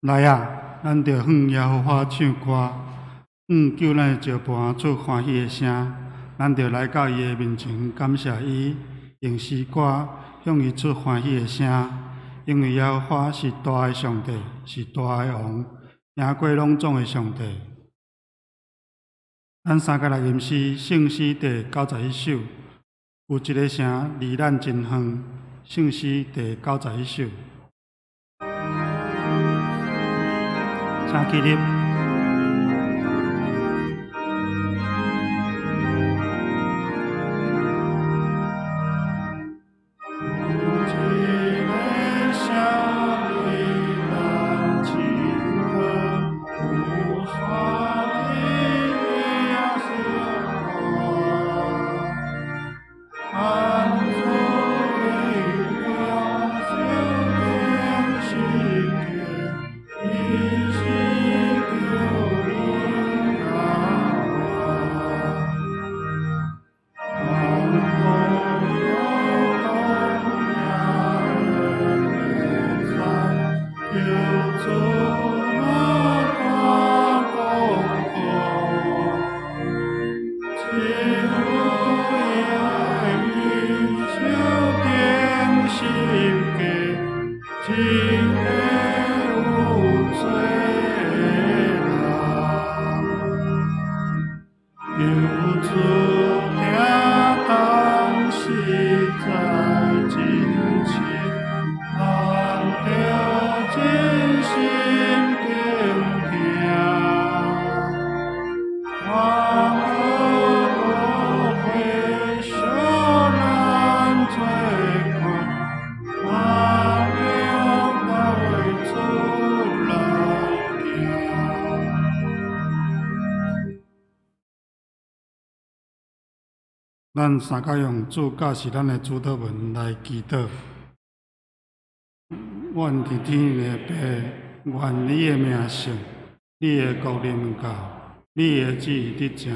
來啊，咱著向耶和華唱歌，向救咱的石磐出歡喜的聲。咱著來到伊的面前，感謝伊，用詩歌向伊出歡喜的聲。因為耶和華是大的上帝，是大的王，贏過攏總的上帝。咱三個來吟詩，聖詩第91首，有一个城離咱真遠。聖詩第91首。請起立。咱三个用主教示咱的主禱文來祈禱。阮佇天的父，願你的名聖，你的國臨到，你的旨意得成，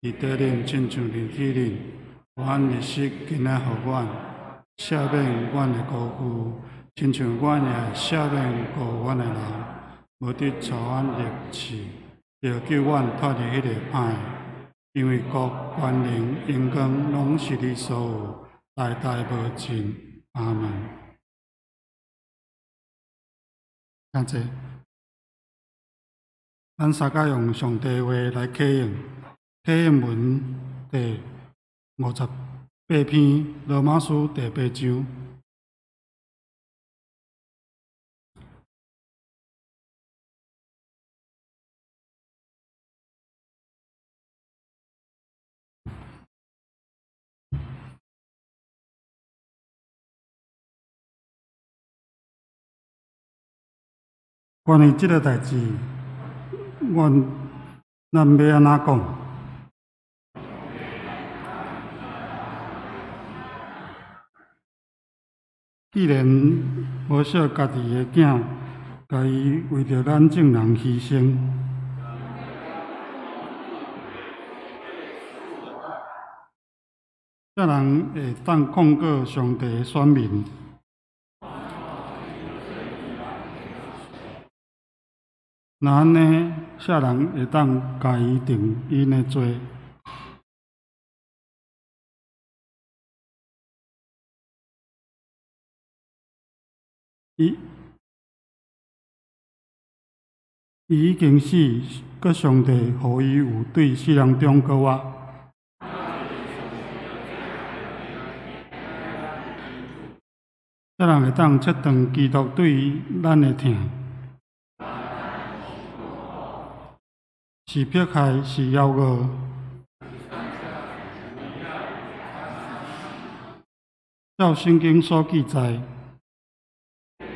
佇地頂親像佇天頂。阮日食今仔予阮，赦免阮的過誤，親像阮也赦免過阮的人，無得帶阮入試，著救阮脫離彼个歹的。因為國、權能、榮光，攏是你所有，代代無盡。阿門。感謝。咱三個用上帝話來啟應，啟應文第58篇，羅馬書第八章。關於這个代誌，阮咱欲按怎講？既然無惜家己的囝，共伊為著咱眾人犧牲，啥人會當控告上帝的選民？若按呢，啥人會當共伊定𪜶的罪？伊伊已經死，閣上帝予伊有對死人中閣活。啥人會當切斷基督對咱的疼？是迫害，是枵餓，照聖經所記載，予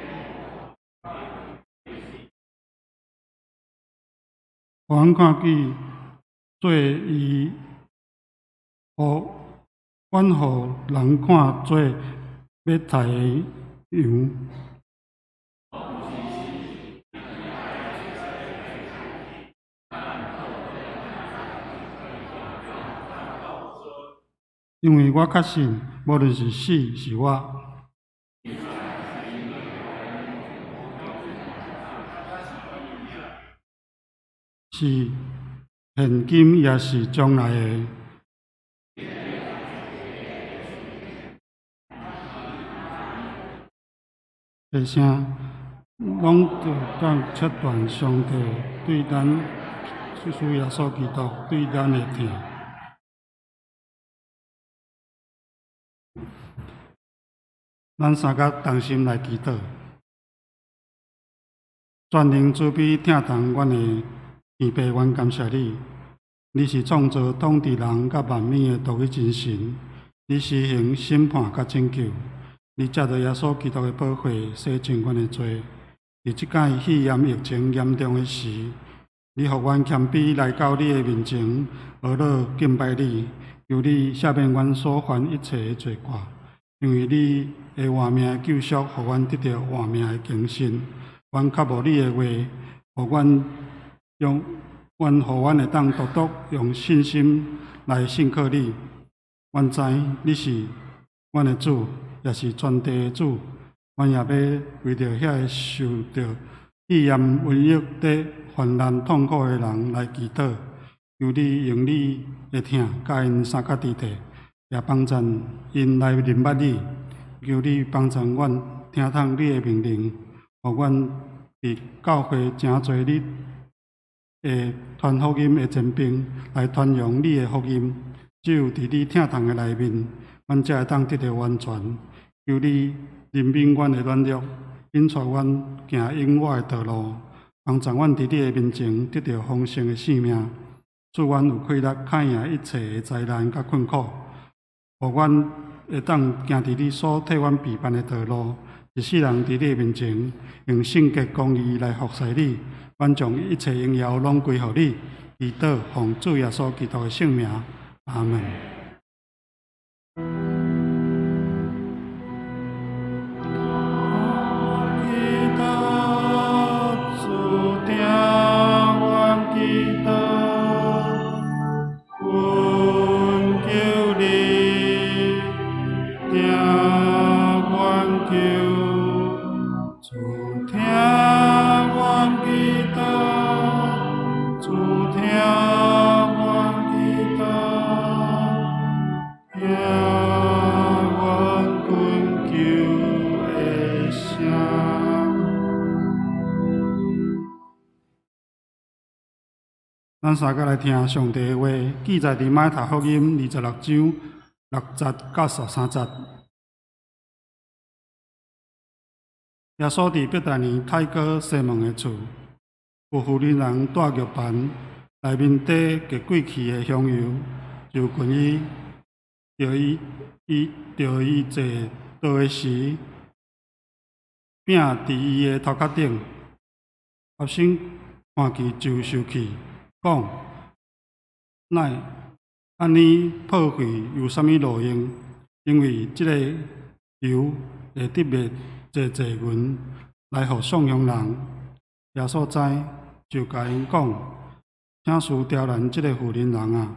阮看見做伊，予阮予人看做欲刣的羊。因為我確信，無論是死是活，是現今抑是將來的。提聲，攏著當切斷上帝對咱主耶穌基督對咱的疼。咱三甲同心來祈禱，全能慈悲疼痛阮的天父，阮感謝你，你是創造統治人佮萬物的獨一真神，你施行審判佮拯救，你藉著耶穌基督的寶血洗淨阮的罪。佇這擺肺炎疫情嚴重的時，你予阮謙卑來到你的面前，學樂敬拜你，求你赦免阮所犯一切的罪過，因為你的活命的救贖，予阮得著活命的更新。阮渴慕你的話，予阮用，阮予阮會當獨獨用信心來信靠你。阮知你是阮的主，也是全地的主。阮也欲為著遐个受著肺炎瘟疫的患難痛苦的人來祈禱，求你用你的疼佮𪜶相佮佇體，也幫助𪜶來認捌你。求你幫助阮聽從你的命令，予阮佇教會誠濟你的傳福音的前爿來傳揚你的福音。只有佇你疼痛的內面，阮才會當得著完全。求你憐憫阮的軟弱，引帶阮行永活的道路，幫助阮佇你的面前得著豐盛的生命，賜阮有氣力克贏一切的災難佮困苦，予阮會當行佇你所替阮備辦的道路，一世人佇你的面前用聖潔公義來服侍你。阮將一切榮耀攏歸予你，祈禱奉主耶穌基督的聖名，阿門。咱三個來聽上帝的話，記載佇馬太福音26章6節到13節。耶穌佇伯大尼太哥西門的厝，有婦人人帶玉盤，內面底極貴氣的香油，就近伊，著伊伊著伊坐桌的時，摒佇伊的頭殼頂。學生看見就生氣，講：哪會按呢破費有啥物路用？因為這个油會得賣濟濟銀來予喪窮人。耶穌知，就共𪜶講：請恕刁難這个婦人人啊，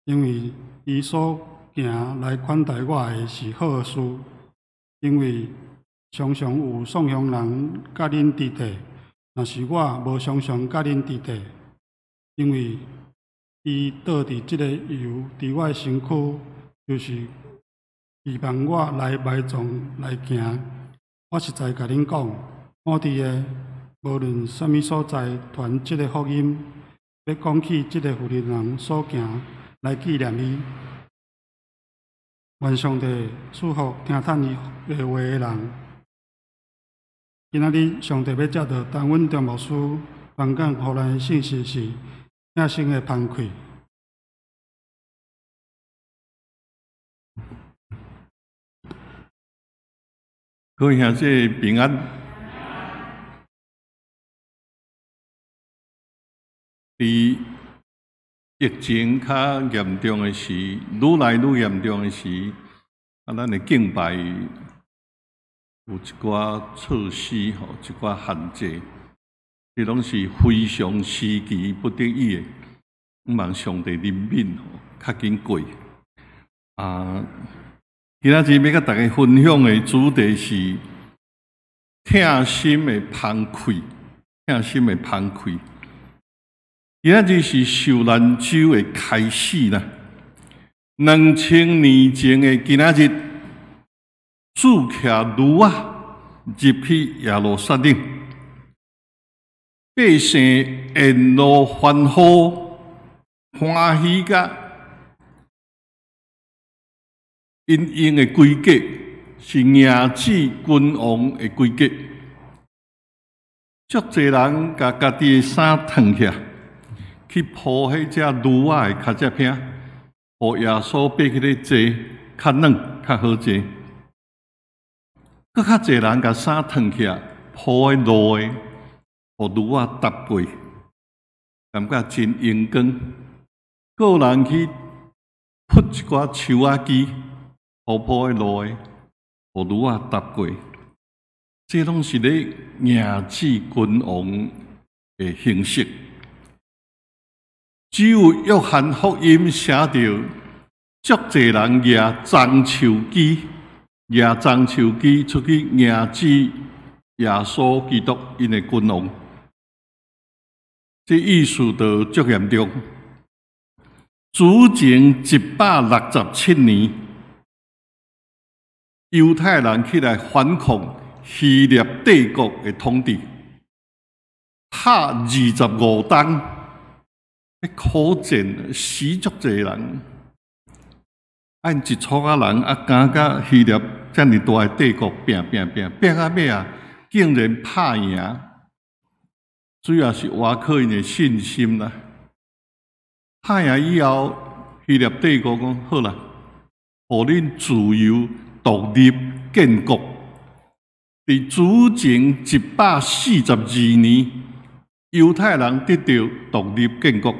因為伊所行來款待我的是好事。因為常常有喪窮人佮恁佇體，若是我無常常佮恁佇體。因為伊倒佇這个油佇我的身軀，就是預辦我來埋葬來行。我實在共恁講，滿地的無論啥物所在傳這个福音，欲講起這个婦人人所行來紀念伊。願上帝賜福聽趁伊的話的人。今仔日上帝欲藉著陳允中牧師傳講予咱的信息是疼心的芳氣。各位兄弟平安。佇疫情較嚴重的時，愈來愈嚴重的時，啊，咱的敬拜有一寡措施吼，一寡限制，這攏是非常時期不得已的。望上帝憐憫吼，較緊過。啊，今仔日欲佮大家分享的主題是疼心的芳氣，疼心的芳氣。今仔日是受難週的開始啦。2000年前的今仔日，主騎驢仔入去耶路撒冷，百姓沿路歡呼，歡喜甲𪜶用的規格是迎接君王的規格，足濟人共家己的衫褪起來，去鋪彼隻驢仔的跤脊坪，予耶穌爬去咧坐，較軟較好坐。閣較濟人共衫褪起來，鋪佇路的，予驢仔踏過，感覺真榮光。閣有人去鋪一寡樹仔枝，予鋪佇路的，予驢仔踏過。這攏是咧迎接君王的形式。只有約翰福音寫著，足濟人舉棕樹枝，舉棕樹枝出去迎接耶穌基督𪜶的君王。這意思就足嚴重。主前167年，猶太人起來反抗希臘帝國的統治，拍25冬，苦戰死足濟人，按一撮仔人啊，敢佮希臘遮爾大的帝國拚拚拚拚到尾啊，竟然拍贏，主要是倚靠𪜶的信心啦。拍贏以後，希臘帝國講好啦，予恁自由獨立建國。佇主前142年，猶太人得著獨立建國，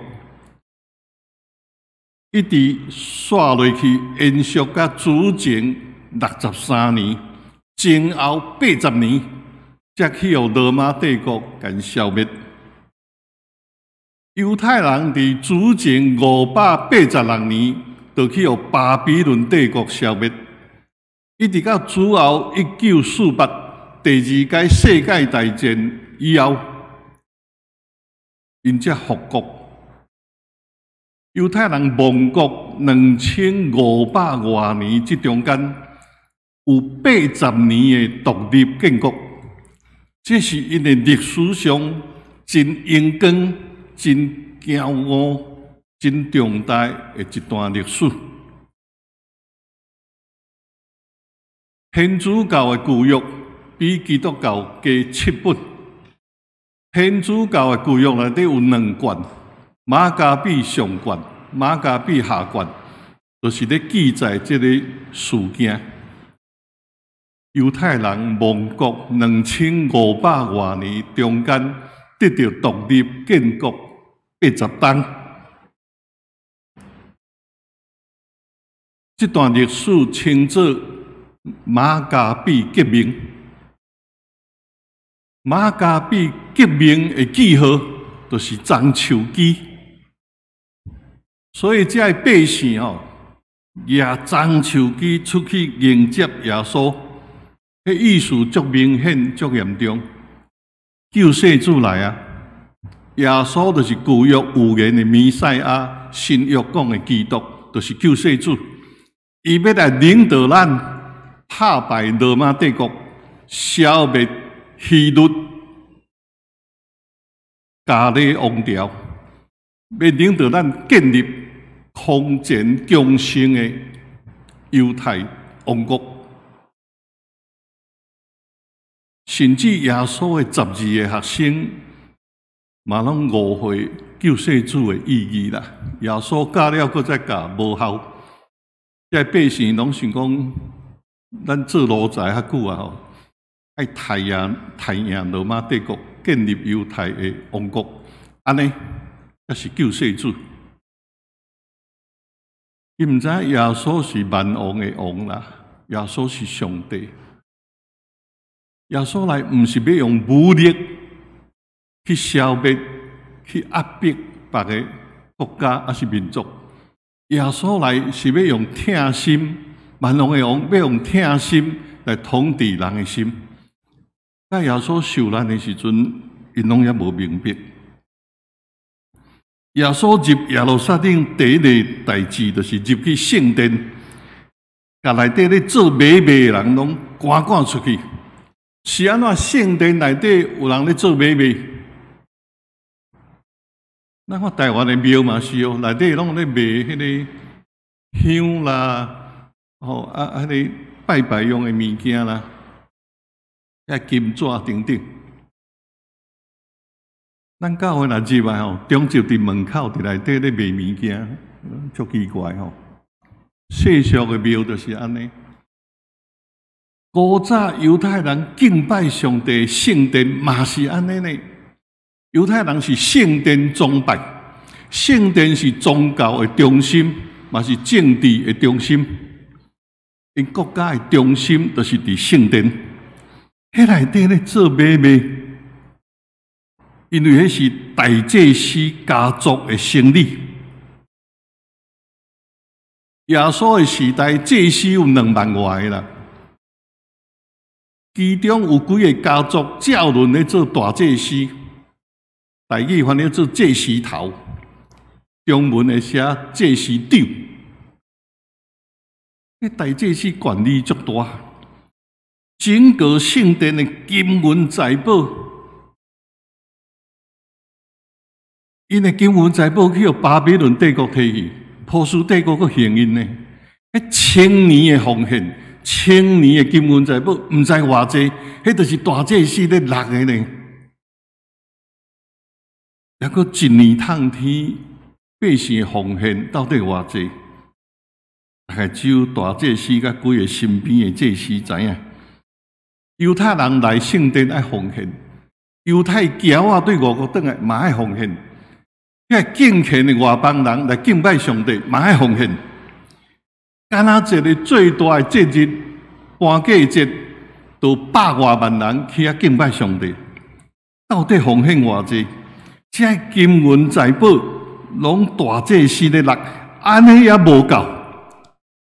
一直紲落去，延續到主前63年，前後80年，才去予羅馬帝國共消滅。猶太人佇主前586年，就去予巴比倫帝國消滅，一直到主後1948第二屆世界大戰以後，𪜶才復國。猶太人亡國2500外年，這中間有80年的獨立建國，這是𪜶的歷史上真榮光、真驕傲、真重大的一段歷史。天主教的舊約比基督教加七本。天主教的舊約內底有兩卷，馬加比上卷、馬加比下卷，就是咧記載這个事件。猶太人亡國2500外年中間，得著獨立建國80冬。這段歷史稱做馬加比革命。馬加比革命的記號，就是棕樹枝。所以這个百姓吼，舉棕樹枝出去迎接耶穌，彼意思足明顯、足嚴重。救世主來啊！耶穌就是舊約預言的彌賽亞，新約講的基督，就是救世主。伊欲來領導咱拍敗羅馬帝國，消滅希律加勒王朝，欲領導咱建立空前強盛的猶太王國。甚至耶穌的12個學生嘛，攏誤會救世主的意義啦。耶穌教了，閣再教無效。這百姓攏想講，咱做奴才較久啊吼，愛刣贏刣贏羅馬帝國，建立猶太的王國，按呢才是救世主。伊毋知耶穌是萬王的王啦，耶穌是上帝。耶穌來毋是欲用武力去消滅、去壓迫別个國家抑是民族。耶穌來是欲用疼心，萬王的王欲用疼心來統治人的心。在耶穌受難的時陣，𪜶攏猶無明白。耶穌入耶路撒冷第一个代誌，就是入去聖殿，共內底咧做買賣的人攏趕趕出去。是按怎聖殿內底有人咧做買賣？咱看台灣的廟嘛是哦，內底攏咧賣彼个香啦，吼啊，彼个拜拜用的物件啦，遐金紙等等。咱教會若入來吼，中就佇門口佇內底咧賣物件，足奇怪吼。世俗的廟就是按呢。古早猶太人敬拜上帝聖殿嘛是按呢呢。猶太人是聖殿崇拜，聖殿是宗教的中心，嘛是政治的中心。𪜶國家的中心就是佇聖殿，彼內底咧做買賣。因為彼是大祭司家族的生意。耶穌的時代，祭司有2萬外个啦，其中有幾个家族照輪咧做大祭司，台語翻譯做祭司頭，中文會寫祭司長。彼大祭司權力足大，整個聖殿的金銀財寶。𪜶的金銀財寶去予巴比倫帝國提去，波斯帝國閣還𪜶呢。彼千年的奉獻，千年的金銀財寶，毋知偌濟，彼就是大祭司咧納的呢。抑閣一年通天百姓的奉獻到底偌濟？大概只有大祭司佮幾个身邊的祭司知影。猶太人來聖殿愛奉獻，猶太僑仔對外國轉來嘛愛奉獻。遐敬虔的外邦人來敬拜上帝，嘛愛奉獻。敢若一个最大的節日搬家節，都百外萬人去遐敬拜上帝。到底奉獻偌濟？這金銀財寶攏大祭司咧納，按呢也無夠。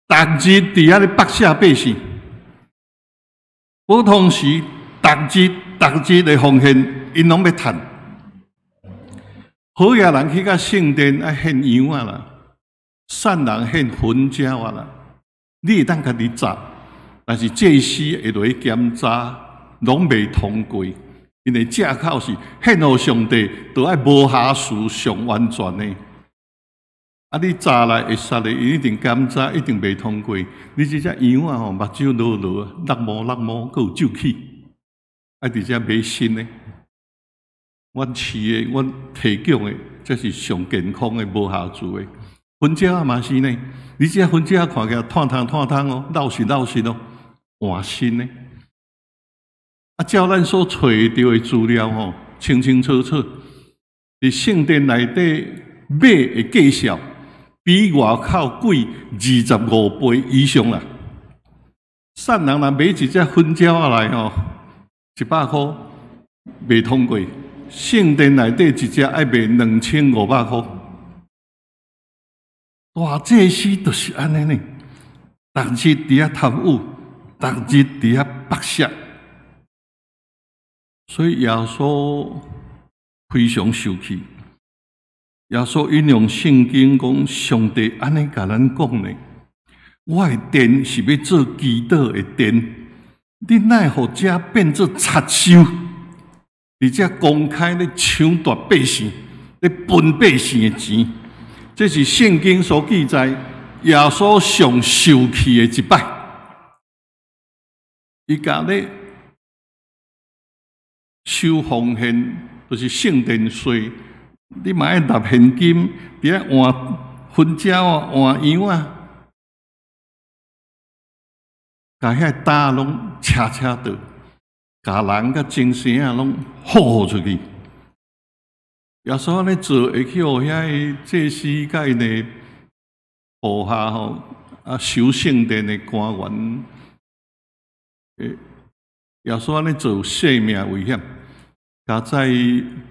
逐日佇遐咧剝削百姓，普通時逐日逐日的奉獻，𪜶攏欲趁。好野人去到聖殿愛獻羊仔啦，散人獻熏鳥仔啦。你會當家己紮，但是祭司會落去檢查，攏袂通過。因為借口是獻予上帝，都愛無瑕疵、上完全的。啊，你紮來會殺的，伊一定檢查，一定袂通過。你這隻羊仔吼，目睭落落，落毛落毛，閣有皺起，愛佇遮買新的。阮飼的，阮提供的，這是上健康的、無瑕疵的。熏鳥仔嘛是呢，你這熏鳥仔看起來湠湠湠湠哦，老實老實哦，換新的。啊，照咱所揣著的資料吼，清清楚楚，佇聖殿內底馬的價數，比外口貴25倍以上啦。散人若買一隻熏鳥仔來吼，100箍袂通過。聖殿內底一隻愛賣2500箍，大祭司就是按呢呢，逐日佇遐貪污，逐日佇遐剝削，所以耶穌非常生氣。耶穌引用聖經講，上帝按呢共咱講呢，我的殿是欲做祈禱的殿，你哪會予這變做賊收？而且公開咧搶奪百姓，咧分百姓的錢，這是聖經所記載耶穌上受氣的一擺。伊共咧收奉獻，就是聖殿稅，你嘛愛納現金，佇遐換熏鳥仔、換羊仔，共遐擔攏車車倒。共人佮精神仔攏呼出去。耶穌按呢做，會去予遐个祭司佮𪜶的部下吼，啊，守聖殿的官員，耶穌按呢做有性命危險。佳哉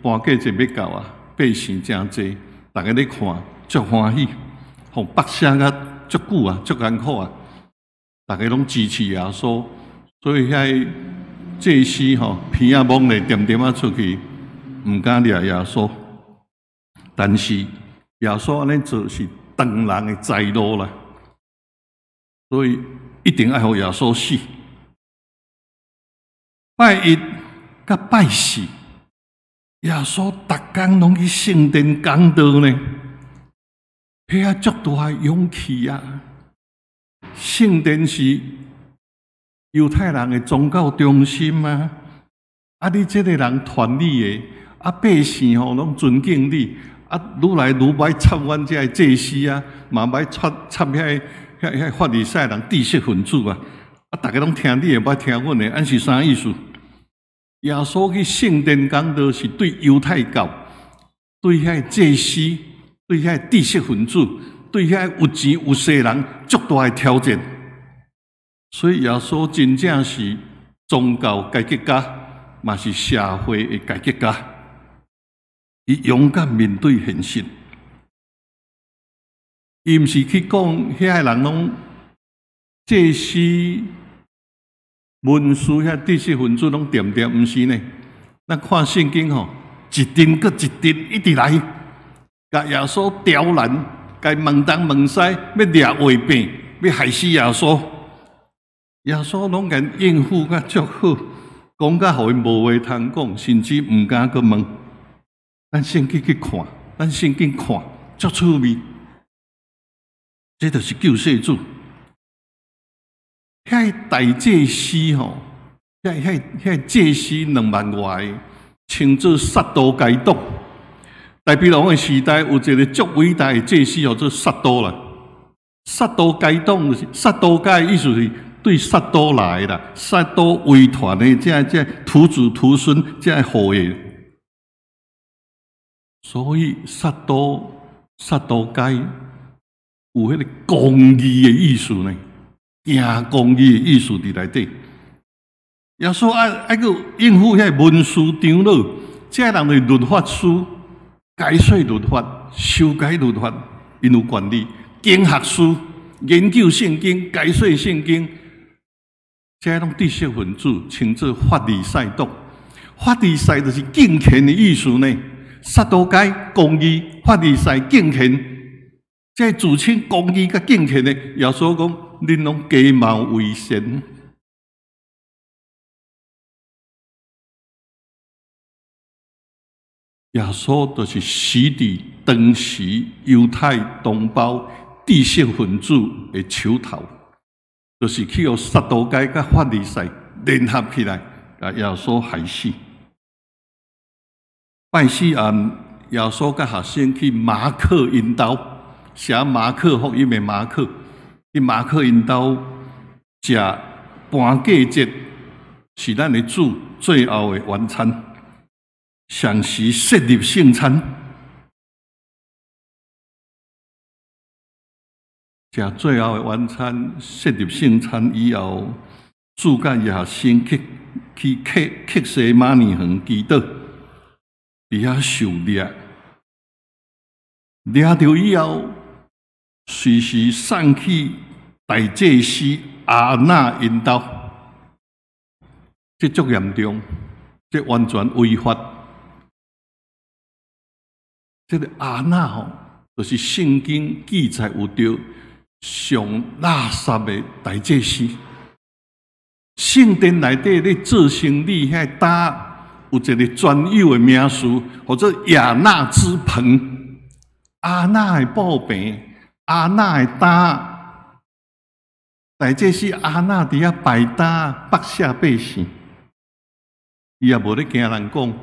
搬家節欲到啊，百姓誠濟，逐家咧看，足歡喜，予剝削甲足久啊，足艱苦啊，逐家攏支持耶穌，所以遐个祭司吼，鼻仔摸咧，恬恬仔出去，毋敢掠耶穌。但是耶穌按呢做是斷人的財路啦，所以一定愛予耶穌死。拜一佮拜四，耶穌逐工攏去聖殿講道呢，彼個足大的勇氣啊！聖殿是猶太人的宗教中心啊！啊，你這个人傳你的，啊，百姓吼攏尊敬你，啊，愈來愈歹插阮這个祭司啊，嘛歹插插遐個遐遐法利賽人知識分子啊！啊，逐家攏聽你的，無愛聽阮的，按是啥意思？耶穌去聖殿講道是對猶太教、對遐个祭司、對遐個知識分子、對遐個有錢有勢人足大的挑戰。所以耶穌真正是宗教改革家，嘛是社會的改革家。伊勇敢面對現實，伊毋是去講遐個人攏祭司、文士遐知識分子攏恬恬，毋是呢？咱看聖經吼，一陣閣一陣一直來，共耶穌刁難，共問東問西，欲掠話柄，欲害死耶穌。耶穌攏共應付甲足好，講甲予𪜶無話通講，甚至毋敢閣問。咱聖經去看，咱聖經看足趣味，這就是救世主。遐个大祭司吼，遐遐遐祭司兩萬外个，稱做撒都該黨。大比王的時代有一个足偉大的祭司，叫做撒都啦。撒都該黨就是撒都該，意思是對撒都來的啦，撒都遺傳的這這徒子徒孫這後裔。所以撒都撒都該有彼个公義的意思呢，行公義的意思佇內底。耶穌愛愛閣應付遐文士長老，這人是律法師，解說律法、修改律法，𪜶有權利。經學師研究聖經、解說聖經，這攏知識分子，稱做法利賽黨。法利賽就是敬虔的意思呢。撒都該公義，法利賽敬虔，這自稱公義佮敬虔的，耶穌講，恁攏假冒為善。耶穌就是死佇當時猶太同胞知識分子的手頭，就是去予撒都該佮法利賽聯合起來，共耶穌害死。拜四暗，耶穌佮學生去馬可𪜶兜，寫馬可福音的馬可，去馬可𪜶兜食盤過節，是咱的主最後的晚餐，上時設立聖餐，食最後的晚餐，設立聖餐以後，主佮伊學生去去客客西馬尼園祈禱。佇遐受掠，掠著以後，隨時送去大祭司亞那𪜶兜，這足嚴重，這完全違法。這个亞那吼，就是聖經記載有著上垃圾的大祭司。聖殿內底咧做生理遐擔。有一个專有的名詞，號做亞那之棚。亞那的布棚，亞那的擔，大祭司亞那佇遐擺擔，剝削百姓，伊也無咧驚人講，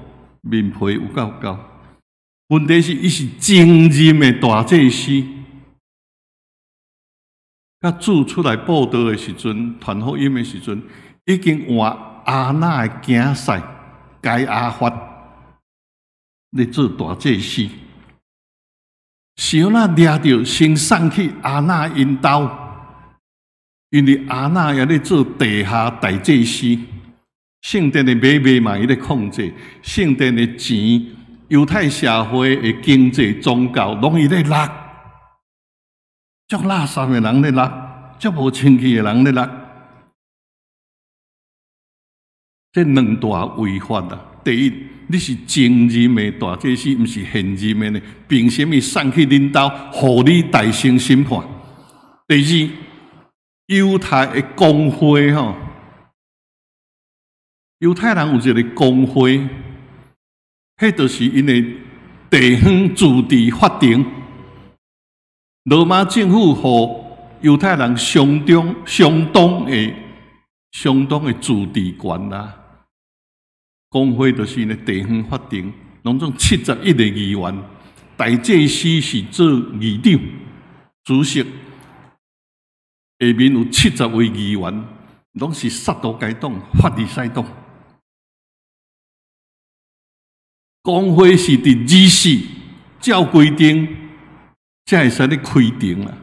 面皮有夠厚。問題是，伊是前任的大祭司，佮主出來布道的時陣，傳福音的時陣，已經換亞那的囝婿。該亞法咧做大祭司，是按怎掠著先送去亞那𪜶兜，因為亞那也咧做地下大祭司，聖殿的買賣嘛伊咧控制，聖殿的錢、猶太社會的經濟、宗教，攏伊咧搦，足垃圾的人咧搦，足無清氣的人咧搦。這兩大違法啊！第一，你是前任的大祭司，毋是現任的呢？憑啥物送去恁兜，予你代先審判？第二，猶太的公會吼，猶太人有一個公會，彼就是𪜶的地方自治法庭。羅馬政府予猶太人相當相當的相當的自治權啦。公會就是𪜶的地方法庭，攏總71個議員，大祭司是做議長、主席，下面有70位議員，攏是撒都該黨、法利賽黨。公會是佇議事照規定，才會使咧開庭啦。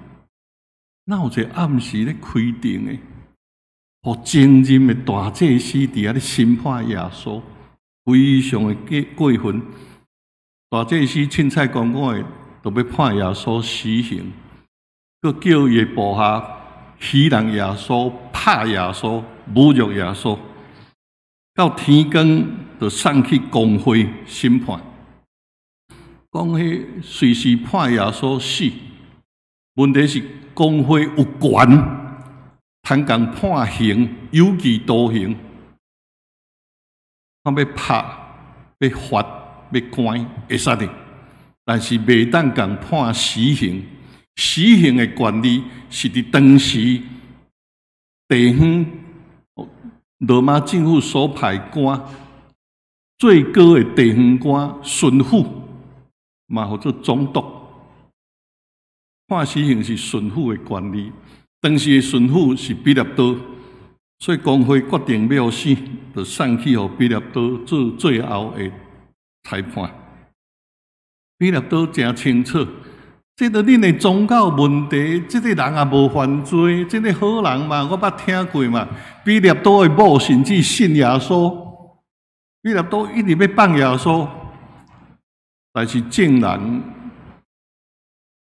哪有一個暗時咧開庭的？予前任的大祭司佇遐咧審判耶穌，非常的過過分。大祭司凊彩講講的，就欲判耶穌死刑，閣叫伊的部下戲弄耶穌、拍耶穌、侮辱耶穌。到天光，就送去公會審判。講彼隨時判耶穌死，問題是公會有權通共判刑，有期徒刑，講欲拍、欲罰、欲關會使的，但是袂當共判死刑。死刑的權利是佇當時地方羅馬政府所派官最高的地方官巡撫，嘛號做總督。判死刑是巡撫的權利，當時的巡撫是彼納多，所以公會決定欲予死，就送去予彼納多做最後的裁判。彼納多誠清楚，這著恁的宗教問題，這個人也無犯罪，這個好人嘛，我捌聽過嘛。彼納多的某甚至信耶穌，彼納多一直欲放耶穌，但是眾人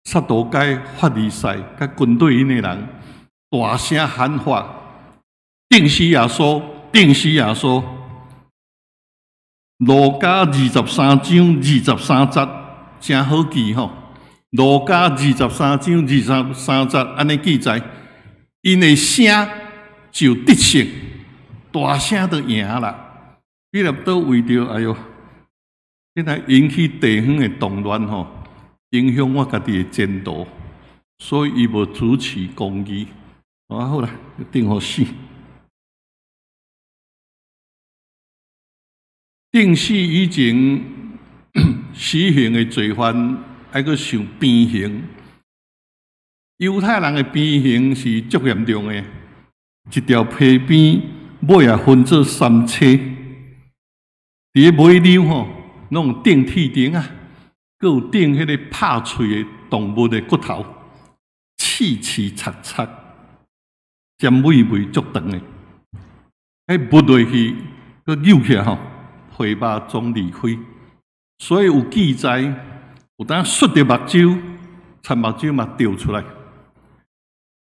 撒都該、法利賽佮軍隊𪜶的人大聲喊話：釘死耶穌，釘死耶穌！路加23章23節，誠好記吼。路加二十三章二十三節，按呢記載，𪜶的聲就得勝，大聲就贏啦。彼納多為著，哎喲，這來引起地方的動亂吼，影響我家己的前途，所以伊無主持公義。啊好啦，釘予死。釘死以前，死刑的罪犯愛閣受鞭刑。猶太人的鞭刑是足嚴重的，一條皮鞭尾仔分做三叉，佇咧尾溜吼，攏有釘鐵釘仔，閣有釘彼个拍碎的動物的骨頭，刺刺插插，尖尾尾足長的，彼剝落去，閣扭起來吼，皮肉總離開。所以有記載，有當摔著目睭，田目睭嘛掉出來。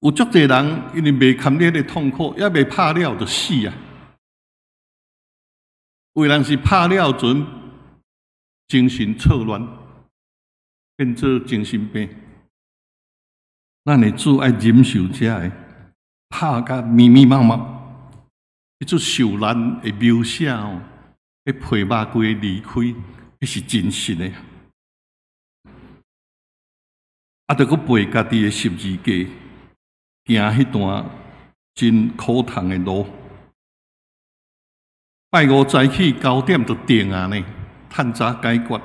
有足濟人因為袂堪彼个痛苦，猶未拍了就死啊。有的人是拍了陣精神錯亂，變做精神病。咱的主愛忍受這个，拍甲密密麻麻，彼種受難的描寫吼，彼皮肉規个離開，彼是真實的。啊，著閣背家己的十字架，行彼段真苦痛的路。拜五早起9點就定啊呢，趁早解決。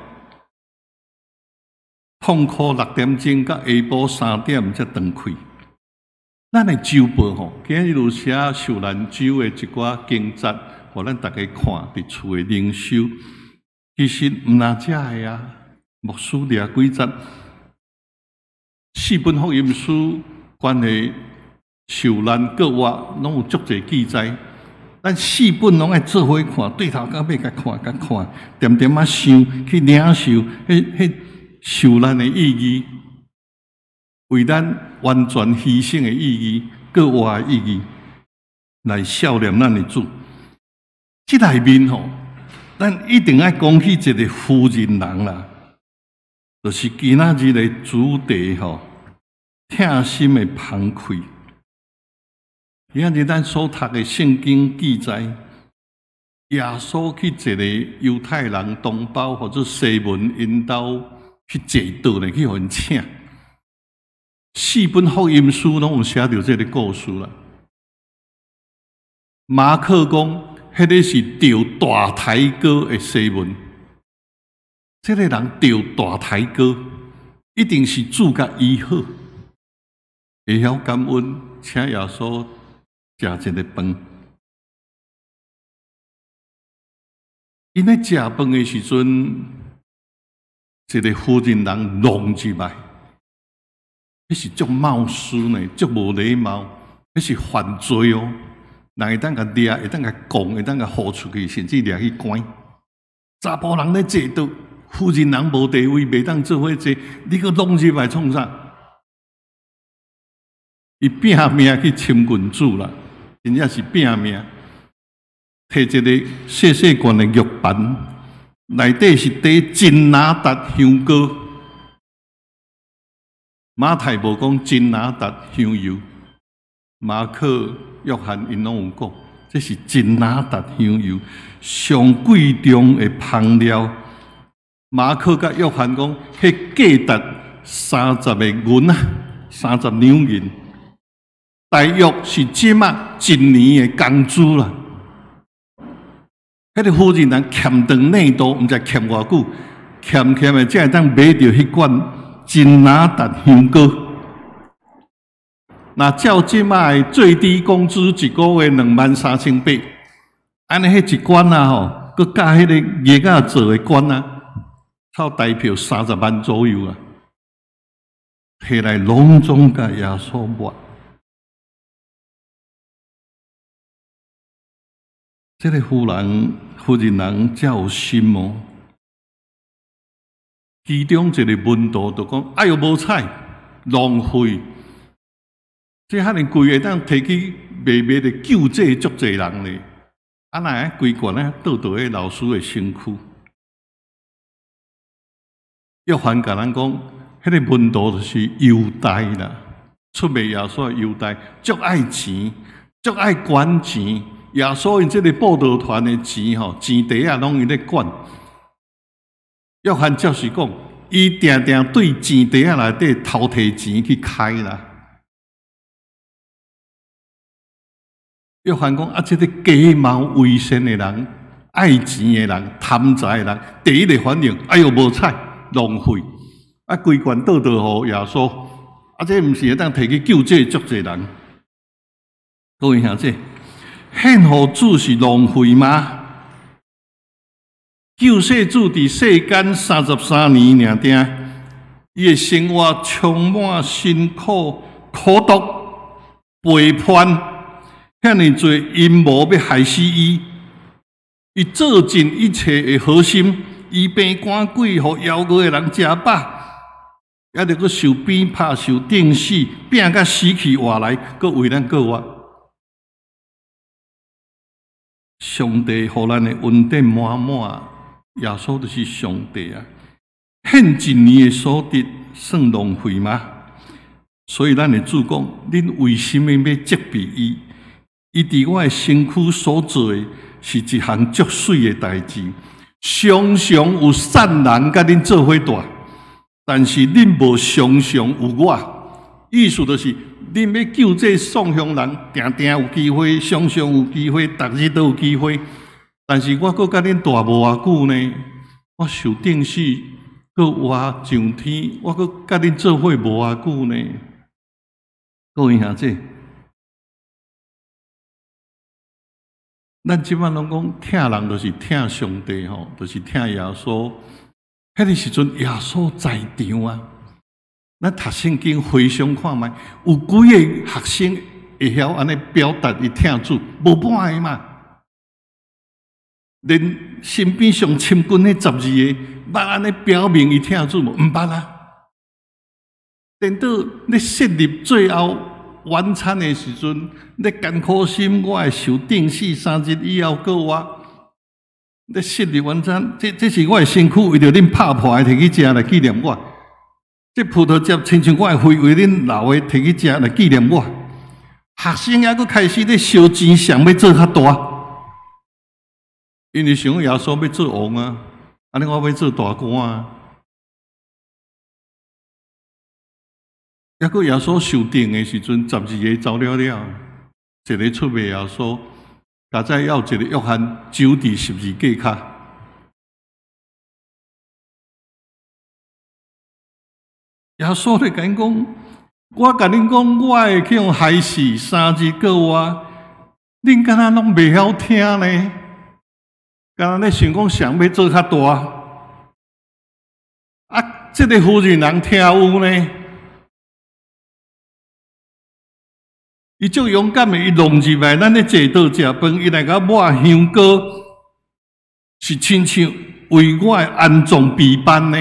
痛苦6點鐘到下晡3點才斷氣。咱的週報吼，今日有寫受難週的一寡經節，予咱逐家看佇厝的靈修。其實毋但遮个啊，牧師掠幾節四本福音書關於受難復活，攏有足濟記載。咱四本攏愛做伙看，對頭到尾共看，共看，恬恬仔想去領受彼彼受難的意義，為咱完全犧牲的意義，復活的意義，來效念咱的主。這內面吼，咱一定愛講起一個婦人人啦，就是今仔日的主題吼，疼心的芳氣。今仔日咱所讀的聖經記載，耶穌去一个猶太人同胞或者西門𪜶兜去坐桌呢，去予𪜶請。四本福音書攏有寫著這个故事啦。馬可講，彼个是著大胎膏的西門，這个人著大胎膏，一定是主共醫好，會曉感恩，請耶穌食一个飯。𪜶咧食飯的時陣，一个婦人人弄入來，彼是足冒失呢，足無禮貌，彼是犯罪哦。人會當共掠，會當共講，會當共呼出去，甚至掠去關。查埔人咧坐桌，婦人人無地位，袂當做伙坐，你閣弄入來創啥？伊拼命去親近主啦，真正是拼命。提一个細細罐的玉盤，內底是貯真哪噠香膏。馬太無講真哪噠香油，馬可、約翰𪜶攏有講，這是真哪噠香油，上貴重的香料。馬可佮約翰講，彼價值30個銀啊，30兩銀，大約是這馬一年的工資啦。彼个婦人人欠長內肚，毋知欠偌久，欠欠的才會當買著彼罐真哪噠香膏。若照這馬的最低工資一个月23,800，按呢彼一罐啊吼，閣佮彼个月仔做的罐啊，湊台票30萬左右啊，提來攏總共耶穌抹。這个婦人、婦人人才有心哦。其中一个門徒就講：哎喲，無彩，浪費！這遐爾貴，會當提去賣賣咧救濟足濟人咧。啊，哪會規罐呢？倒佇彼老師的身軀。約翰共咱講，彼个門徒就是猶大啦，出賣耶穌的猶大，足愛錢，足愛管錢。耶穌𪜶這个佈道團的錢吼，錢袋仔攏伊咧管。約翰就是講，伊定定對錢袋仔內底偷提錢去開啦。約翰講啊，這个假冒為善的人、愛錢的人、貪財的人，第一个反應，哎喲，無彩，浪費。啊，規罐倒倒予耶穌，啊，這毋是會當提去救濟足濟人。各位兄弟，獻予主是浪費嗎？救世主佇世間33年爾定，伊的生活充滿辛苦、苦毒、背叛，遐爾濟陰謀欲害死伊。伊做盡一切的好心，醫病趕鬼，予枵餓的人食飽，猶著閣受鞭拍、受釘死，拚甲死去活來，閣為咱過活。上帝予咱的恩典滿滿，耶穌就是上帝啊！獻一年的所得算浪費嗎？所以咱的主講：恁為什麼欲責備伊？伊佇我的身軀所做的是一項足媠的代誌。常常有善人佮恁做伙蹛，但是恁無常常有我。意思就是，恁欲救濟喪鄉人，定定有機會，常常有機會，逐日都有機會。但是我閣佮恁蹛無偌久呢，我受釘死，閣活上天，我閣佮恁做伙無偌久呢。各位兄弟，咱這擺攏講疼人，就是疼上帝吼，就是疼耶穌。彼个時陣耶穌在場啊。咱讀聖經回想看覓，有幾个學生會曉按呢表達伊疼主？無半个嘛。連身邊上親近彼12个，捌按呢表明伊疼主無？毋捌啊。顛倒咧設立最後晚餐的時陣，咧艱苦心，我會受釘死，3日以後閣活。咧昔日晚餐，這是我的身軀，為著恁拍破的，提去食來紀念我。這葡萄汁親像我的血，為恁流的，提去食來紀念我。學生猶閣開始咧燒錢，誰欲做較大？因為想耶穌欲做王啊，按呢我欲做大官啊。猶閣耶穌受釘的時陣，12個走了了，一个出賣耶穌，加再還有一个約翰，走佇十字架跤。耶穌咧共𪜶講：我共恁講，我會去予害死，3日閣活，恁敢若攏袂曉聽呢？敢若咧想講誰欲做較大？啊，這个婦人人聽有呢？伊足勇敢的，伊弄入來，咱咧坐桌食飯，伊來共抹香膏，是親像為我的安葬備辦呢。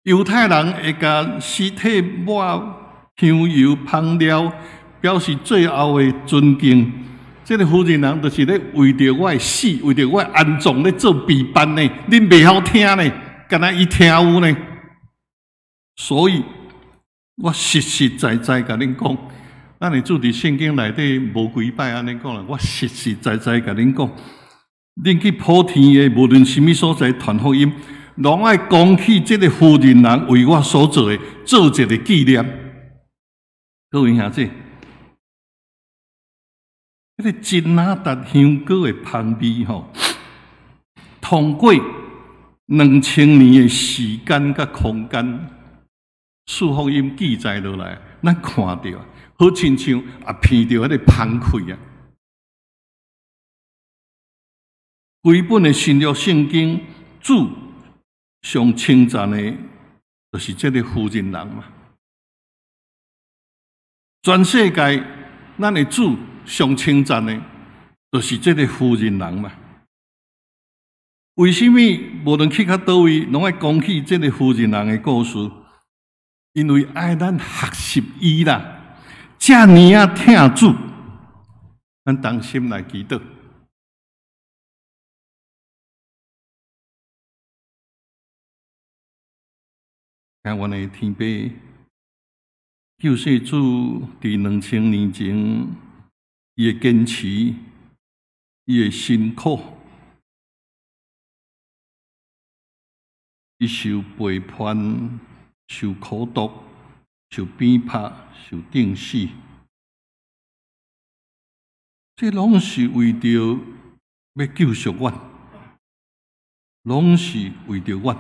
猶太人會共屍體抹香油香料，表示最後的尊敬。這个婦人人就是咧為著我的死，為著我的安葬咧做備辦呢。恁袂曉聽呢，敢若伊聽有呢。所以，我實實在在共恁講，咱的主佇聖經內底無幾擺按呢講啦。我實實在在共恁講，恁去普天的無論啥物所在傳福音，攏愛講起這个婦人人為我所做的，做一个紀念。各位兄弟，彼个真哪哒香膏的香味吼，通過2000年的時間佮空間，四福音記載落來，咱看著，好親像也聞著彼个香氣啊。規本的新約聖經，主上稱讚的，就是這个婦人人嘛。全世界，咱的主上稱讚的，就是這个婦人人嘛。為什麼無論去到佗位，攏愛講起這个婦人人的故事？因為愛咱學習伊啦，遮爾仔疼主，咱同心來祈禱。聽阮的天父，救世主佇2000年前，伊的堅持，伊的辛苦，伊受背叛、受苦毒、受鞭拍、受釘死，這攏是為著欲救贖阮，攏是為著阮。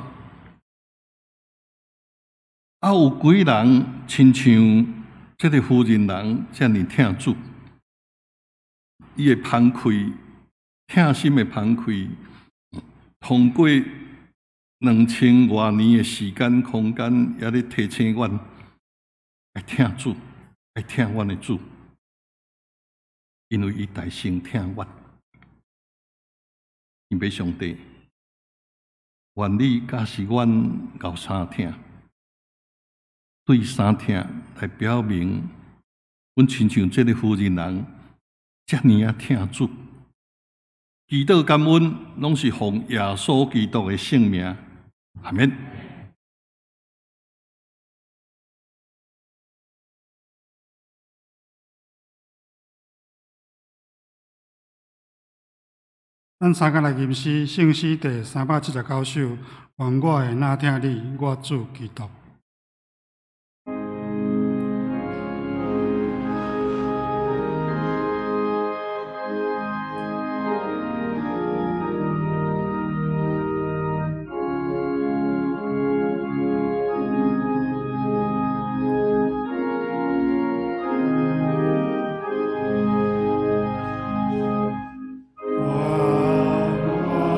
啊，有幾人親像這个婦人人遮爾疼主，伊的芳氣，疼心的芳氣，通過2000外年的時間空間，猶咧提醒阮愛疼主，愛疼阮的主，因為伊大先疼阮。天父上帝，願你教示阮𠢕三疼。對三疼來表明，阮親像這个婦人人，遮爾仔疼主。祈禱感恩，攏是奉耶穌基督的聖名，阿們。咱三個來吟詩，聖詩第379首，願我會若疼你，我主基督。願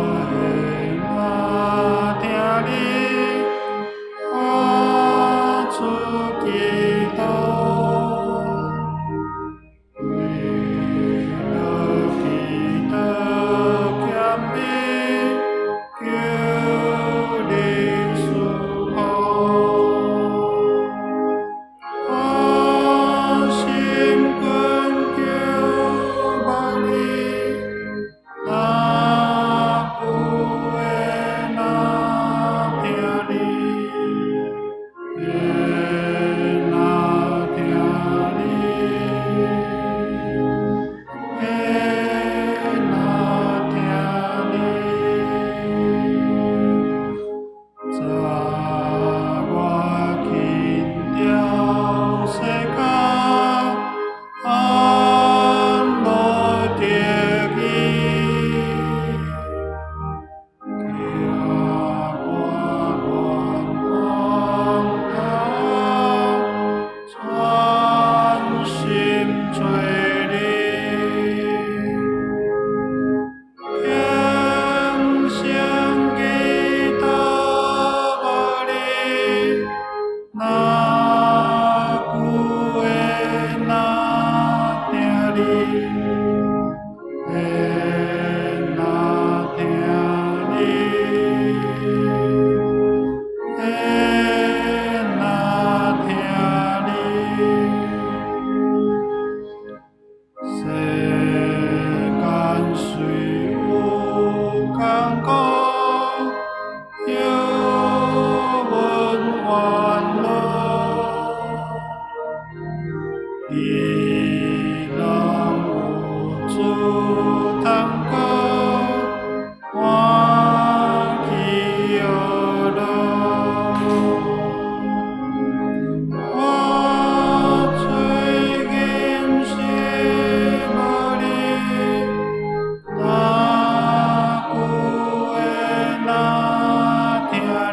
我會若疼你，我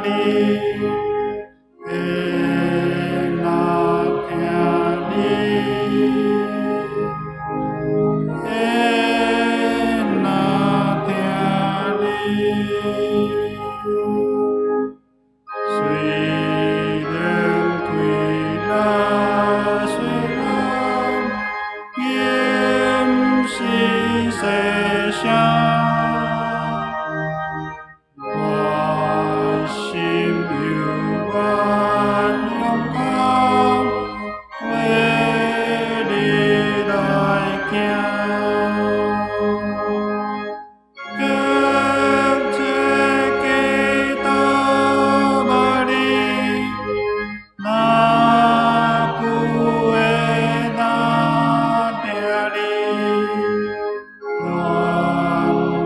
你，会若疼你，会若疼你。虽然开来虽然仍是细声，我心犹原勇敢，跟你来行。一切计都无你，哪久会若疼你？愿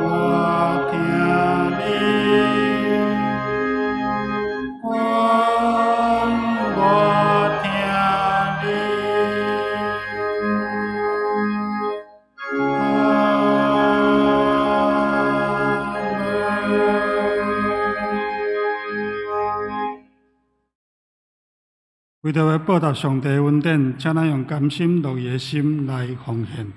我疼你，愿我疼你。阿们。为著欲报答上帝恩典，请咱用甘心樂意的心來奉獻。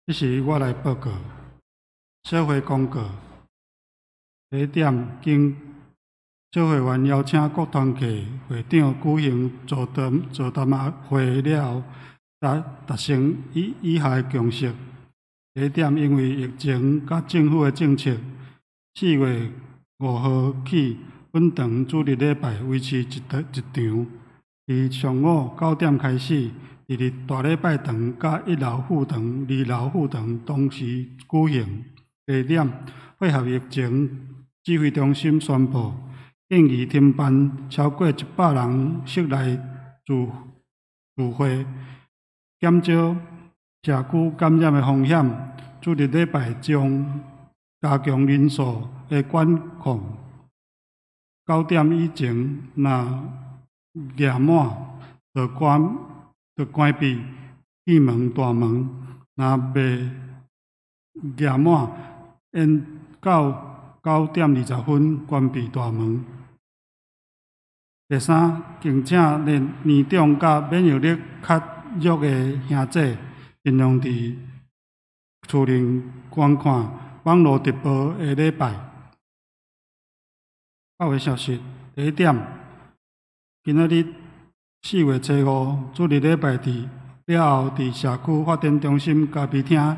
這時我來報告，小會公告，地點經小會員邀請各團契會長舉行座談會了後，達成以下的共識。地點因為疫情佮政府的政策，4月5號起，本堂主日禮拜維持一場，佇上午9點開始。佇大禮拜堂佮一樓副堂、二樓副堂同時舉行。地點配合疫情指揮中心宣布，建議停辦超過100人室內聚會，減少社區感染的風險。主日禮拜將加強人數的管控。9點以前，若額滿，就關閉閉門大門；若未額滿，延到9點20分關閉大門。第三，敬請年長佮免疫力較弱的兄姊，盡量佇厝內觀看網路直播的禮拜。教會消息，第一點，今仔日4月初5主日禮拜佇了後，佇社區發展中心咖啡廳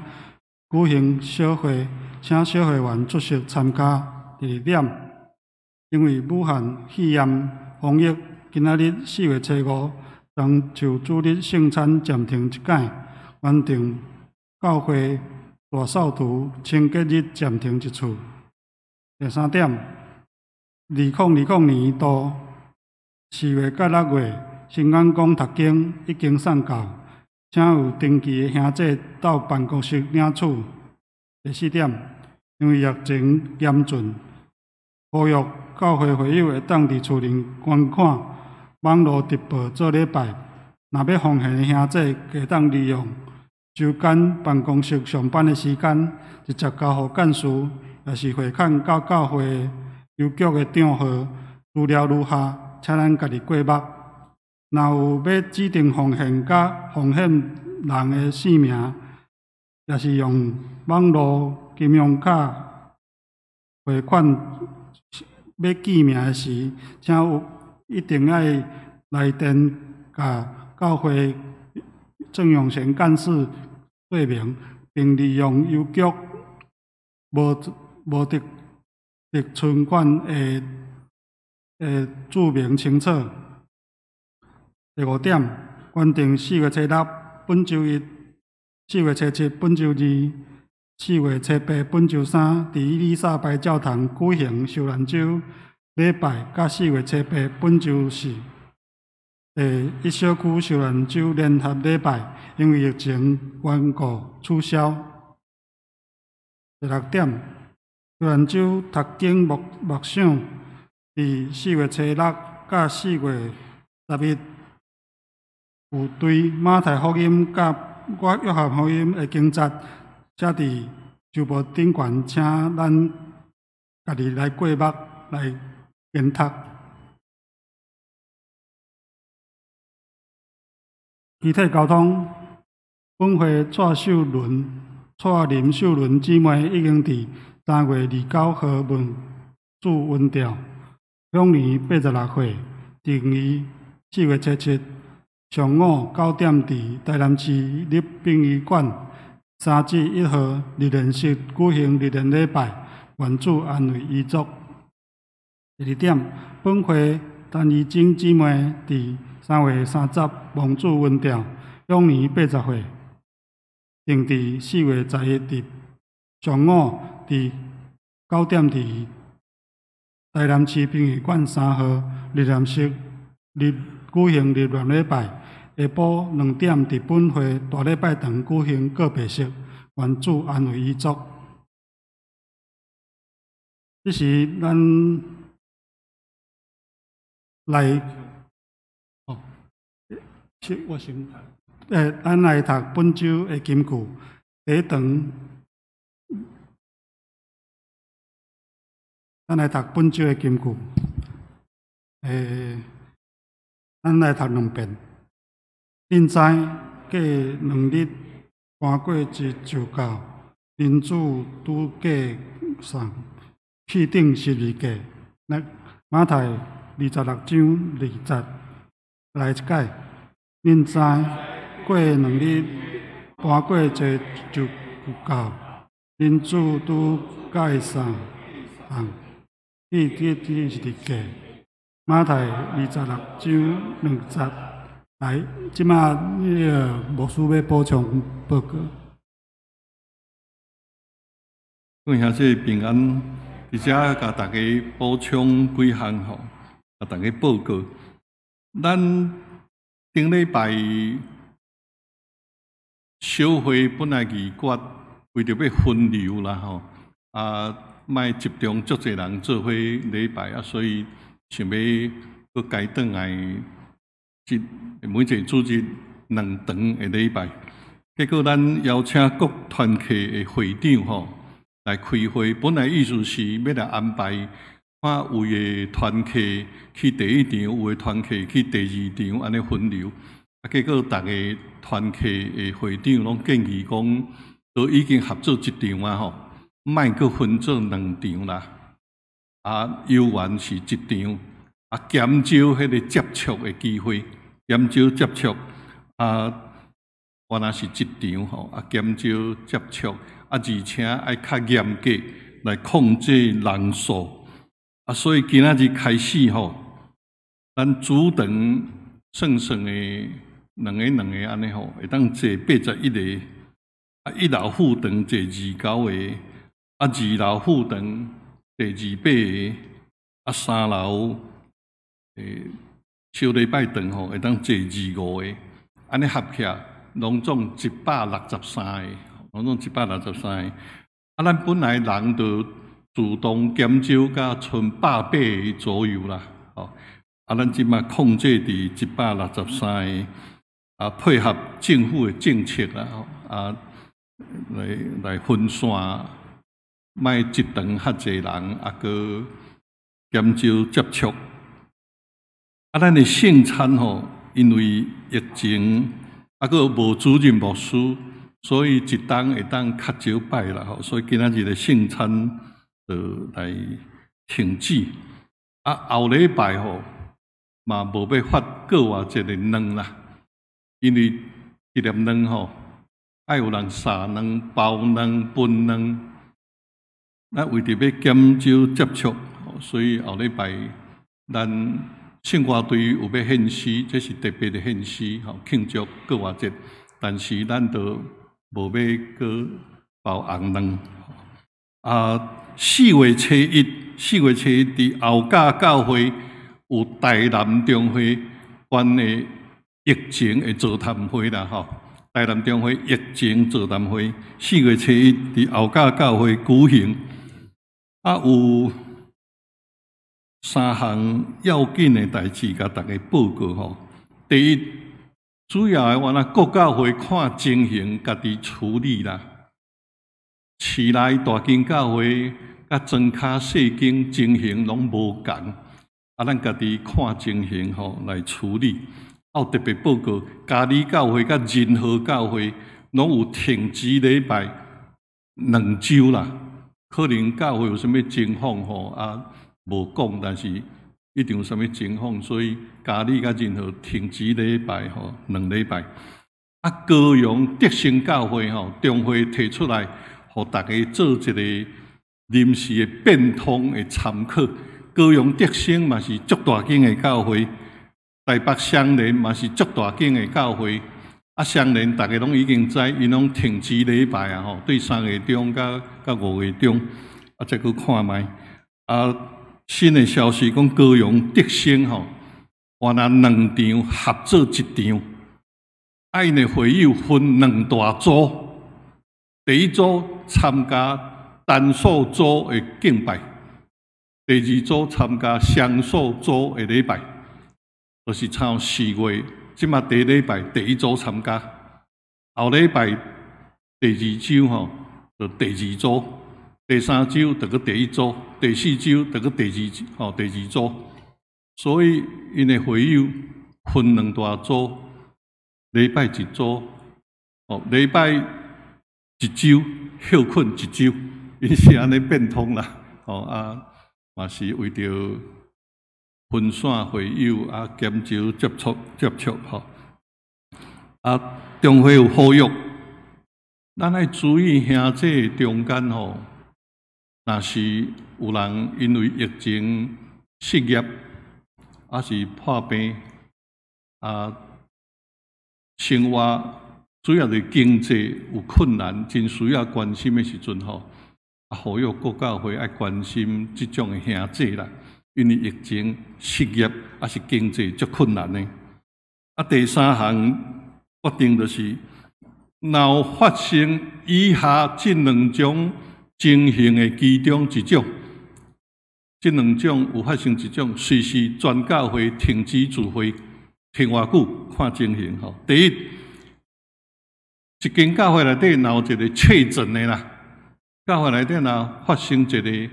舉行小會，請小會員出席參加。第二點，因為武漢肺炎防疫，今仔日4月初5，樟樹主日聖餐暫停一擺，原定教會大掃除清潔日暫停一次。第三點，2020年度4月佮6月，新眼光讀經已經送到，請有登記的兄姊到辦公室領取。第四點，因為疫情嚴峻，呼籲教會會友會當佇厝內觀看網路直播做禮拜。若欲奉獻的兄姊，會當利用週間辦公室上班的時間，直接交予幹事，抑是匯款到教會郵局的帳號。資料如下，請咱家己過目。若有欲指定奉獻佮奉獻人的姓名，抑是用網路金融卡匯款欲記名的時，請有一定愛來電共教會鄭永賢幹事說明，並利用郵局無得存款的註明清楚。第五點，原定4月初6本週一、4月初7本週二、4月初8本週三，佇伊麗莎白教堂舉行受難週禮拜，佮4月初8本週四，第一小區受難週聯合禮拜，因為疫情緣故取消。第六點，受難週讀經默想，佇4月初6佮4月11，有對馬太福音佮約翰福音的經節，寫佇周報頂懸，請咱家己來過目來研讀。肢體溝通，本會蔡秀倫、蔡林秀倫姊妹已經佇3月29號蒙主恩召，享年86歲。定於4月初7上午9點，佇台南市立殯儀館3至1號日蓮室舉行日蓮禮拜，願主安慰遺族。第二點，本會陳怡貞姊妹佇3月30蒙主恩召，享年80歲。定佇4月11日上午佇9點，佇台南市殯儀館3號日蓮室舉行日蓮禮拜，下晡2點佇本會大禮拜堂舉行告別式，願主安慰遺族。這時咱來，哦，是我先，咱來讀本週的金句。第一堂，咱來讀本週的金句。咱來讀兩遍。恁知過2日搬過節就到，人子拄過送去釘十字架。來，馬太26章2節，來一擺。恁知過2日搬過節就到，人子拄過送去釘十字架。馬太26章2節，來，這馬彼个牧師欲補充報告。各位兄弟平安，佇遮共大家補充幾項吼，共大家報告。咱頂禮拜小會本來議決，為著欲分流啦吼，啊，莫集中足濟人做伙禮拜啊，所以想欲閣改轉來，這每一個主日兩場的禮拜。結果咱邀請各團契的會長吼來開會，本來意思是欲來安排，看有的團契去第一場，有的團契去第二場，按呢分流。啊，結果逐个團契的會長攏建議講，都已經合做一場啊吼，莫閣分做兩場啦。啊，猶原是一場，啊，減少彼個接觸的機會，減少接觸，啊，原來是一場吼，啊，減少接觸，啊，而且愛較嚴格來控制人數。啊，所以今仔日開始吼，咱主場算算的兩个兩个按呢吼，會當坐81個，啊，一樓副場坐29個，啊，二樓副場坐28個，啊，三樓小禮拜堂吼會當坐25個，按呢合起來攏總163個，攏總163個。啊，咱本來人就自動減少甲賰180個左右啦，吼！啊，咱這擺控制佇163個，啊，配合政府的政策啦，吼，啊，來來分散，莫一場較濟人，啊，閣減少接觸。啊，咱的聖餐吼，因為疫情，啊，閣無主任牧師，所以一冬會當較少擺啦，吼，所以今仔日的聖餐就來停止。啊，後禮拜吼嘛無欲發過活節的卵啦，因為一粒卵吼愛有人撒卵、包卵、分卵，咱為著欲減少接觸，所以後禮拜咱聖歌隊有欲獻詩，這是特別的獻詩吼，慶祝過活節，但是咱都無欲閣包紅卵。啊，4月初1，4月初1佇後甲教會有台南中會關於疫情的座談會啦，吼。台南中會疫情座談會，4月初1佇後甲教會舉行。啊，有三項要緊的代誌，共大家報告吼。第一，主要的原來各教會看情形，家己處理啦。市內大間教會佮莊跤細間情形攏無仝，啊，咱家己看情形吼來處理。啊，有特別報告，嘉里教會佮仁和教會攏有停止禮拜兩週啦。可能教會有啥物情況吼，啊，無講，但是一定有啥物情況，所以嘉里佮仁和停止禮拜吼兩禮拜。啊，高雄德興教會吼，中會提出來，予大家做一个臨時的變通的參考。高雄德興嘛是足大間的教會，台北雙連嘛是足大間的教會。啊，雙連大家攏已經知，𪜶攏停止禮拜啊吼，對3月中佮佮5月中，啊，再閣看覓。啊，新的消息講高雄德興吼，原來兩場合做一場，啊，𪜶的會友分兩大組。第一組參加單數組的敬拜，第二組參加雙數組的禮拜，就是像4月，這馬第一禮拜第一組參加，後禮拜第二週吼就第二組，第三週就閣第一組，第四週就閣第二吼第二組，所以𪜶的會友分兩大組，禮拜一組，哦，禮拜一週歇睏一週，𪜶是按呢變通啦，吼啊，嘛是為著分散會友啊，減少接觸接觸吼。啊，中會有呼籲，咱愛注意兄弟中間吼，若是有人因為疫情失業，抑是破病，啊，生活主要是經濟有困難，真需要關心的時陣吼，啊，呼籲各教會愛關心這種的兄弟啦，因為疫情失業，抑是經濟足困難的。啊，第三項決定就是，若有發生以下這兩種情形的其中一種，這兩種有發生一種，隨時全教會停止聚會，停偌久看情形吼。第一，一間教會內底若有一個確診的啦，教會內底若發生一個去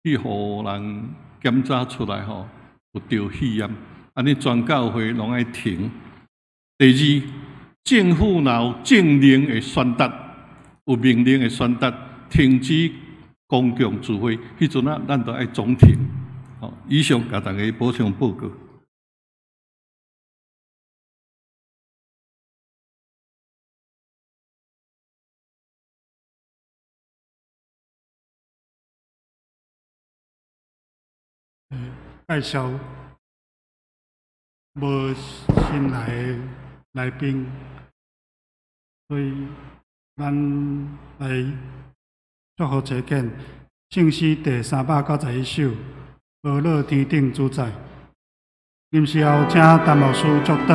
予人檢查出來吼，有著肺炎，按呢全教會攏愛停。第二，政府若有政令的宣達，有命令的宣達，停止公共聚會，彼陣啊，咱就愛總停。好，以上共大家補充報告。介紹無新來的來賓，所以咱來祝福齊見。聖詩第391首，阿樂天頂主宰。臨時後，請陳牧師祝禱。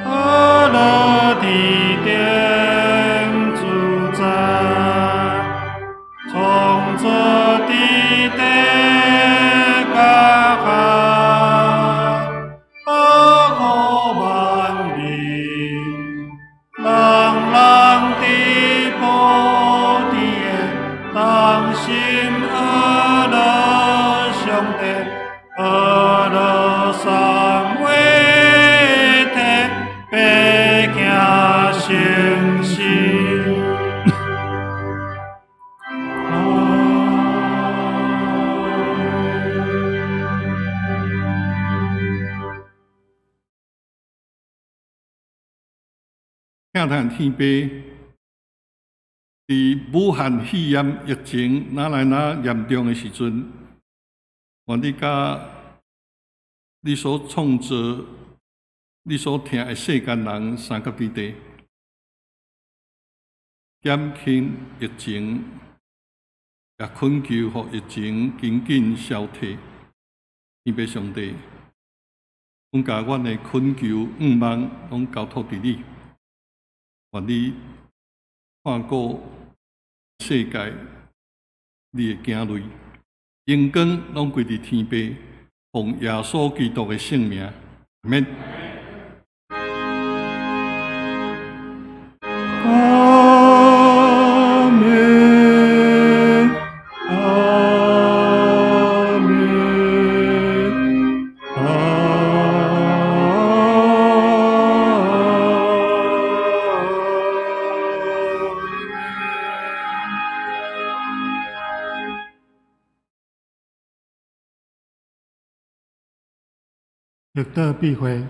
阿樂天頂主宰，創造天地佮海，保護萬民，人人佇寶殿同心阿樂上帝，阿樂三位一體，白行成聖。阿疼疼天父，佇武漢肺炎疫情愈來愈嚴重的時陣，願你佮你所創造、你所疼的世間人相佮佇地，減輕疫情，也懇求予疫情緊緊消退。天父上帝，阮共阮的懇求願望攏交託佇你，願你看顧世界，你的子女，榮光攏歸佇天父，奉耶穌基督的聖名，阿們。阿們，阿們，阿們。祝禱閉會。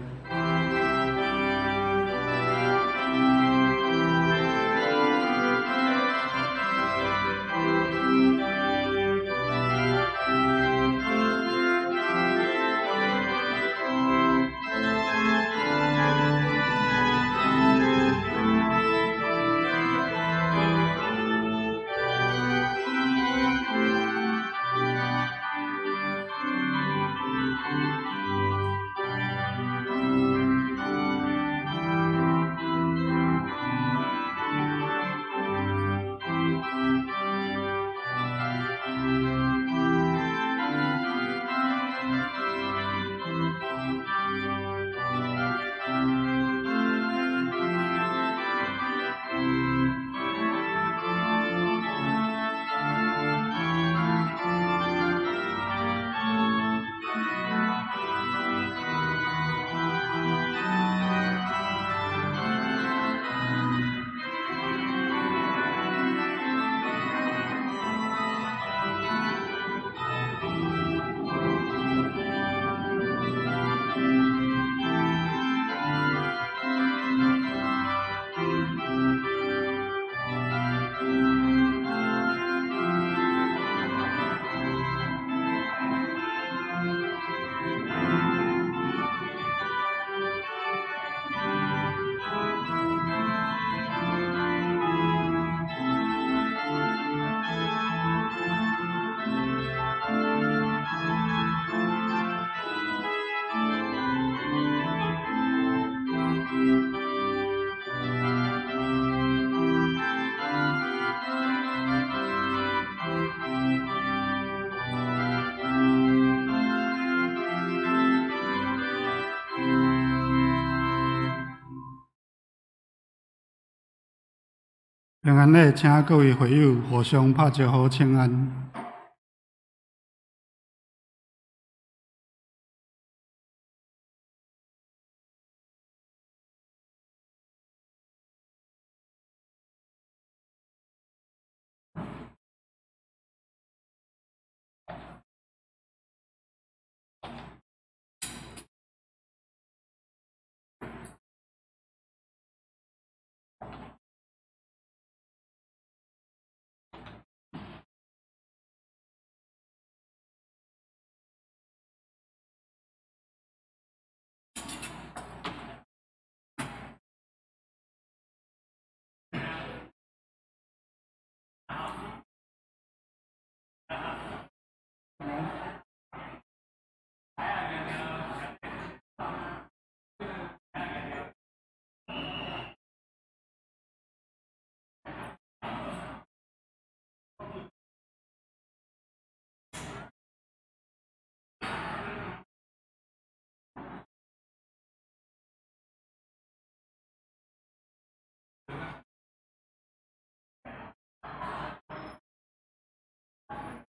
平安禮，請各位會友互相拍招呼請安。